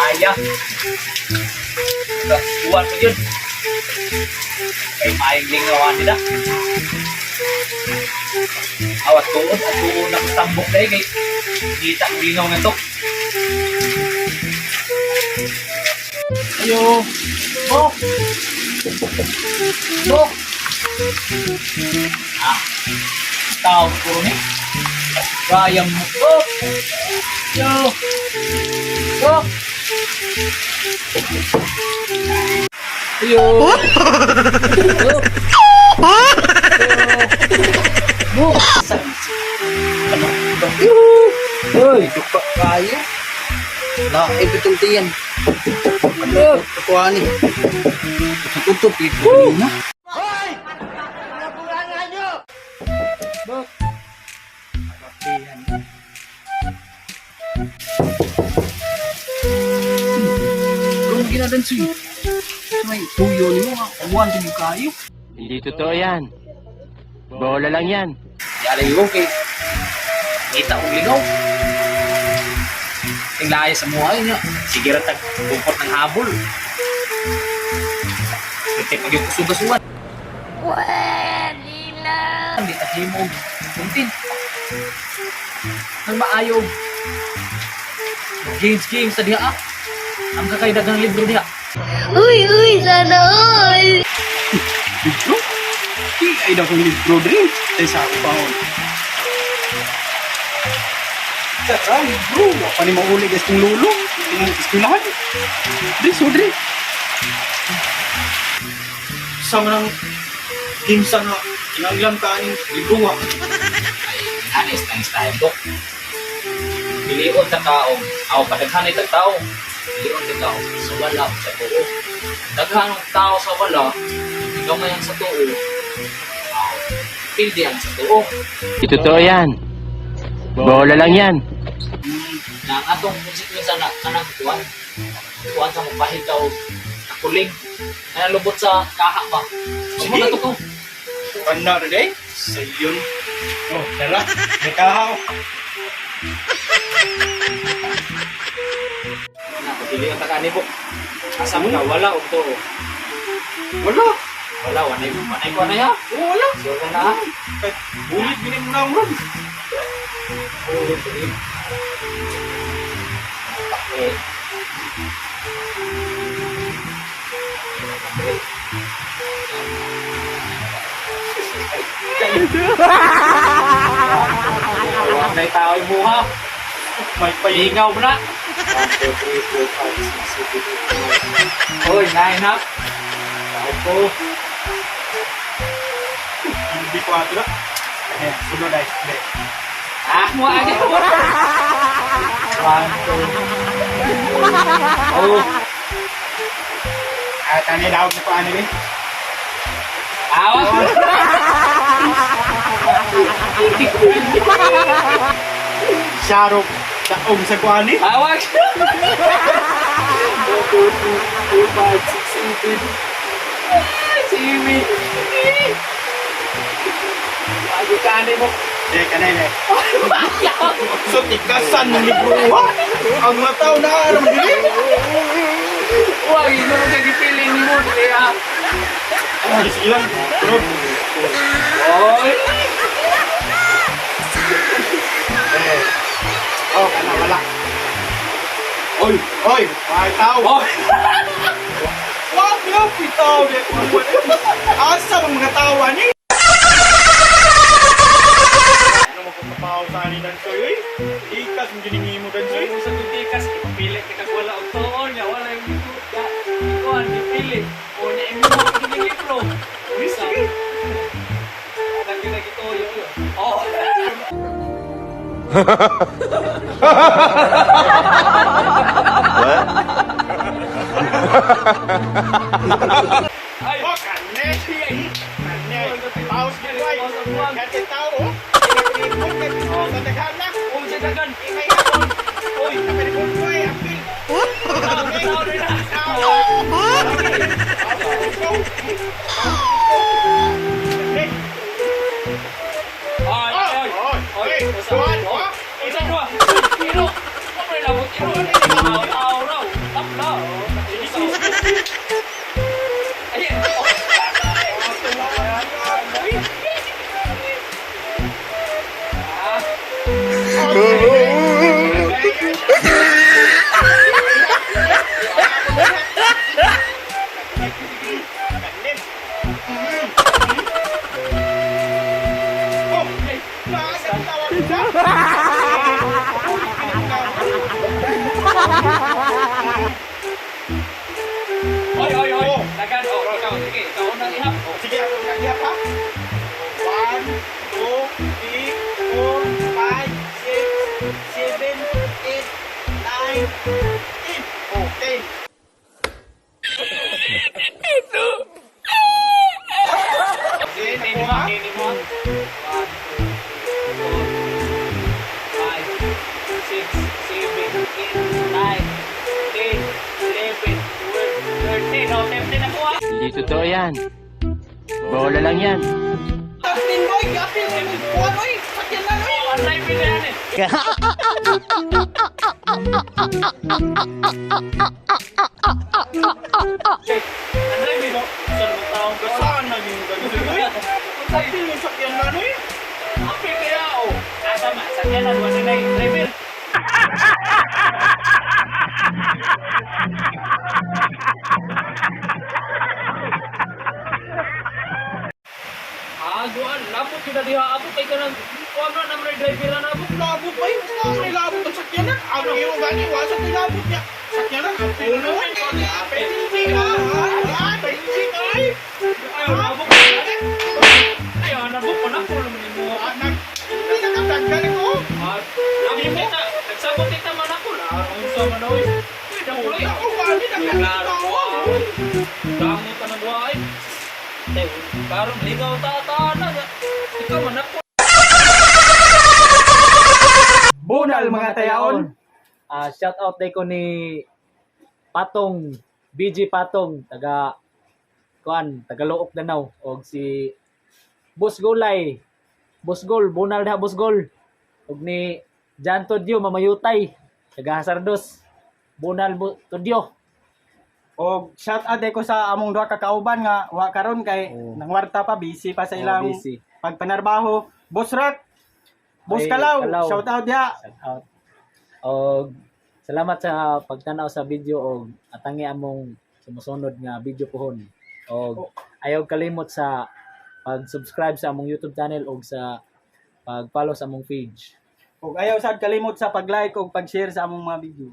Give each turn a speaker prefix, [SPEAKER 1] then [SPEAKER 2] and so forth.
[SPEAKER 1] Aya. Kuwan ko yun. Kay maayong lingawan nila. Awat tuod at tuod na tambok dahil kay kita ang lingaw nga to. Ayo. Bok. Bok. Ah. Tao ko ni. Kaya mo. Bok. Yo. Bok. Ayo. Bok. Bok. Ano?
[SPEAKER 2] Uy, duka kayo. Na, ipitong tiyan.
[SPEAKER 1] Bok.
[SPEAKER 2] Kuha ni. Tutup, ito na.
[SPEAKER 1] Bok.
[SPEAKER 2] Tiyan. Kung ginadansoy, may tuyo ni mo, uwan din yung kayo.
[SPEAKER 3] Hindi totoo yan. Bola lang yan.
[SPEAKER 1] Yari ko kay kita og ligaw. Tinglaya sa muha niya. Sige ra tag kumpot ng habol. Kaya pag yung kusugasuan.
[SPEAKER 4] Pwede na.
[SPEAKER 1] Hindi ta himo og kuntin. Nang maayo og games games sa diha ah. Ang kakay daghang libro diha.
[SPEAKER 4] Uy, uy, sana all.
[SPEAKER 2] Libro? Di ay daw kong libro din. Ay sa ako pa ako. Tara, libro. Wa pa ni mauli guys kong lulo. Yung eskwelahan. Dre, so dre. Sa mga game sa nga, inanglam ka aning libro nga.
[SPEAKER 1] Ay, anis nang style ko. Pilion ta kaong, aw padaghanay tag tao. Pilion ta tao sa wala o sa tuo. Daghan og tao sa wala, gamay ang sa tuo. Aw, pildi ang sa tuo.
[SPEAKER 3] Hindi totoo yan. Bola lang yan.
[SPEAKER 1] Na ang atong konsekwensya na kanang kuan. Kuan sa mopahid ka og nakuling. Kaya lubot sa kaha ba.
[SPEAKER 2] Sige.
[SPEAKER 1] Sige. To ko.
[SPEAKER 2] Kana rin eh. Sa yun. Oh, tara. May kahaw.
[SPEAKER 1] Na pilion ta kani bo. Asa mo na wala og tuo.
[SPEAKER 2] Wala.
[SPEAKER 1] Wala, wanay wanay ko na ya.
[SPEAKER 2] Oh, wala.
[SPEAKER 1] Sure ka na ha.
[SPEAKER 2] Kahit bulit gini mo na ang ron.
[SPEAKER 1] Ulit, ulit. Okay. Wala tao yung buha.
[SPEAKER 2] May
[SPEAKER 1] Pahingaw mo na. 1, 2, 3, 4, 5, 6, 7, 8, 9. Uy, 9 up. Ako.
[SPEAKER 2] Hindi ko ato na. Eh, sunod ay. Hindi.
[SPEAKER 1] Ah, mo agad. 1, 2, 3, 4. Oh.
[SPEAKER 2] Ah, tani daw na ko ano eh.
[SPEAKER 1] Awa.
[SPEAKER 2] Sharok daog sa kuani.
[SPEAKER 1] Awag. 1, 2, 3, 4, 5, 6, 7, 8. Ay, si Amy. Bago ka mo.
[SPEAKER 2] Eh, kanay na. So, tikasan ng libro ha. Ang mga tao na alam dili.
[SPEAKER 1] Wag, ino mo kagipili ni mo. Kaya.
[SPEAKER 2] Ay, sige lang. Sunod.
[SPEAKER 1] Oy.
[SPEAKER 2] Eh. Oh, kana wala. Oy, oy, may tao.
[SPEAKER 1] Oy.
[SPEAKER 2] Wag niyo pitaw di. Asa ang mga tao ani? Ano mo kung kapaw sa ani dansoy oy? Ikas mo giningi mo dansoy.
[SPEAKER 1] Kung sa tutikas, ipili ka kag wala og tuon niya, wala yung ya. Kuan gipili. O niya imo mo kining libro. Isa.
[SPEAKER 2] Sige.
[SPEAKER 1] Lagi lagi toyo yo. Oh. Ay,
[SPEAKER 2] Oh, kane. Kane. Paus gid oy. Kate tao. oh. Oh, daghan na.
[SPEAKER 1] oh, sa dagan.
[SPEAKER 2] Ikay hapon.
[SPEAKER 1] Oy,
[SPEAKER 2] Nakalipot ko eh, apil.
[SPEAKER 1] tao tao na.
[SPEAKER 2] Tao.
[SPEAKER 1] Oy, oy, oy. Dagan, oh, ikaw, sige, ikaw unang ihap. Oh.
[SPEAKER 2] Sige, ako kagihap ha. 1, 2, 3, 4, 5, 6, 7, 8, 9, 10. Oh, 10. Sige,
[SPEAKER 1] Hindi
[SPEAKER 2] ako
[SPEAKER 1] mo,
[SPEAKER 2] ha.
[SPEAKER 1] hindi mo. 1, 2, 4, 5, 6, 7, 8, 9, 10, 11, 12, 13. Oh, 13 ako ah.
[SPEAKER 3] Hindi totoo yan. Bola lang yan.
[SPEAKER 2] Apil, boy! Apil! Kuwan, oy! Sakyan na, oy!
[SPEAKER 1] Oh, ang driver na yan eh. Ang driver mo. Saan mo taong ko?
[SPEAKER 2] Saan na yung ganito, oy? Apil yung sakyan na, oy!
[SPEAKER 1] Apil kaya oh. Asa ma, sakyan na, wala na yung driver. Aguan, lapot yun na diha ako kay kanang kuan na naman driver na nabot.
[SPEAKER 2] Labot, oy! Saan na labot ang sakyanan? Ang iyo gani, wala sa labot niya. Sakyanan, apil na, oy! Apil, apil, oy!
[SPEAKER 1] Ayaw nabot. Ayaw nabot ko na ko naman mo.
[SPEAKER 2] Anak, hindi nakatanggal ko.
[SPEAKER 1] Ah, lagi kita, nagsabot kita man ako la. Unsa man oy. Uy, dakuloy.
[SPEAKER 2] Ako gani,
[SPEAKER 1] Klaro.
[SPEAKER 2] nakatanggal.
[SPEAKER 1] Damo ka ng buhay. Tay, karon ligaw ta ta na. Ikaw man ako.
[SPEAKER 2] Bunal mga tayaon.
[SPEAKER 1] Ah, shout out day ko ni Patong BG Patong taga kuan, taga Look Danau og si Boss Gulay. Boss Gol, bunal da Boss Gol. Og ni Jan Todio Mamayutay taga Hasardos. Bunal Todio.
[SPEAKER 2] Og shout out ko sa among duha ka kauban nga wa karon kay
[SPEAKER 1] Oh.
[SPEAKER 2] nangwarta pa, busy pa sa
[SPEAKER 1] Oh,
[SPEAKER 2] ilang
[SPEAKER 1] busy.
[SPEAKER 2] pagpanarbaho. Boss Rat, Boss
[SPEAKER 1] Ay,
[SPEAKER 2] Kalaw,
[SPEAKER 1] Kalaw.
[SPEAKER 2] shout out diha.
[SPEAKER 1] Shout out. Og salamat sa pagtanaw sa video og atangi among sumusunod nga video pohon. Og ayaw kalimot sa pag-subscribe sa among YouTube channel og sa pag-follow sa among page.
[SPEAKER 2] Og ayaw sad kalimot sa pag-like ug pag-share sa among mga video.